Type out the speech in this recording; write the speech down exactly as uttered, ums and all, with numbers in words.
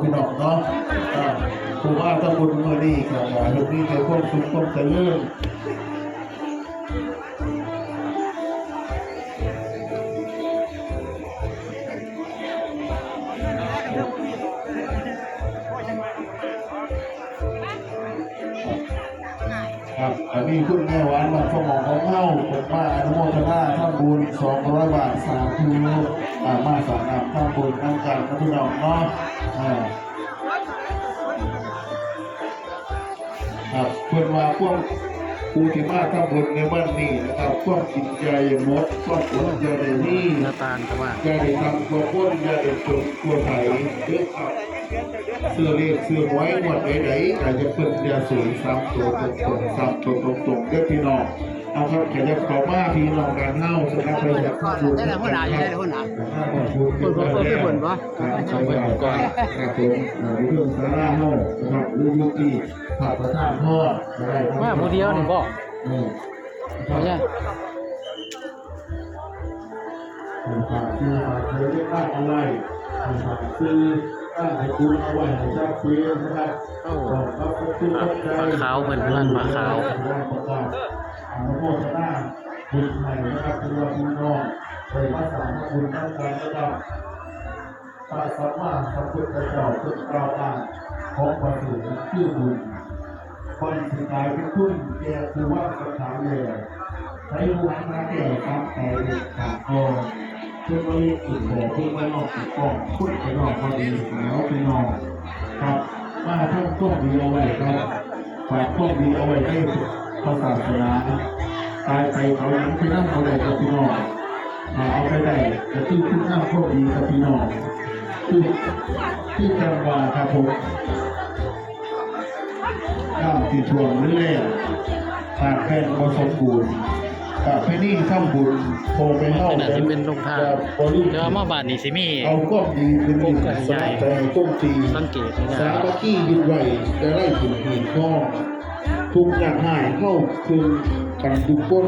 พี่น้องเนาะ อ่า ผู้มาทำบุญมื้อนี้ก็ขอให้มีแต่ความสุขความเจริญ ครับ อันนี้คุณแม่หวาน บ้านสมองของเฮา ผมมาอนุโมทนาทำบุญ สองร้อยบาท สาธุ อ่า มาสร้างน้ำทำบุญนำกันนะพี่น้องเนาะ อ่า ครับ เพิ่นว่าพวกผู้ที่มาทำบุญในวันนี้นะครับ ความกินอย่าได้หมด ความอดอย่าได้มี หน้าตาลก็ว่า อย่าได้ทำตัวคน อย่าได้จนตัวไถ เด้อครับ ซื้อเลขซื้อหวยงวดใดๆ ก็จะเพิ่นอย่าศูนย์สามตัวตรงๆ สามตัวตรงๆ เด้อพี่น้อง เอาครับ ขยับเข้ามาพี่น้องกันเฮา สำหรับไปจากข้างบน ได้แล้วหัวหน้าอยู่ ได้แล้วหัวหน้า ข้างบน เพิ่นเพิ่นเพิ่นเพิ่นวะ ครับ ไปก่อน ครับผม อ่า เรื่องสาระเฮานะครับ หรือยุติ พระประธานพรก็ได้ครับ มาผู้เดียวนี่บ่ เออ เอาเนี่ย ฝากซื้อฝากเสียเรียกว่าอะไร ฝากซื้อตั้งให้คุณเอาไว้ให้ชัดเจนนะครับ โอ้ ขอบพระคุณทุกท่าน ปลาขาวเพิ่นเพิ่นปลาขาว ประกาศอนุโมทนาบุญใหญ่นะครับ คือว่าพี่น้องได้มาสร้างบุญทั้งกันนะครับ พระสัมมาสัมพุทธเจ้าเพิ่นกล่าวว่า ของประเสริฐคือบุญ คนสิกลายเป็นทุนแก่ผู้วางสังขารแล้ว ใช้บุญมาแก้กรรมไปเด็กขาดก่อน เพิ่นมาเรียกอีกบอก เพิ่นมานอกอีกกอง เพิ่นไปนอกพอดีแล้วไปนอก ครับ มาทำความดีเอาไว้ครับ ฝากความดีเอาไว้ในพระศาสนา ตายไปเขายังไปนั่งบ่ได้ครับพี่น้อง ถ้าเอาไปได้ก็คือคุณงามความดีครับพี่น้อง คือ คือจังหวะครับผม น้ำที่ท่วมหรือแล้ง ขาดแคลนบ่สมบูรณ์ ประเพณีทำบุญ พ่อแม่เฮา ขนาดที่เป็นโรงทาน จะบ่ลืม แต่ว่ามาบ้านนี่สิมี เอาความดีเป็นหนึ่ง องค์ใหญ่ สมัครใจให้คงที่ สังเกตนี่นะ สามัคคียึดไว้ จะได้ถึงหีบทอง ทุกข์ยากไร้เฮาคือกันทุกคน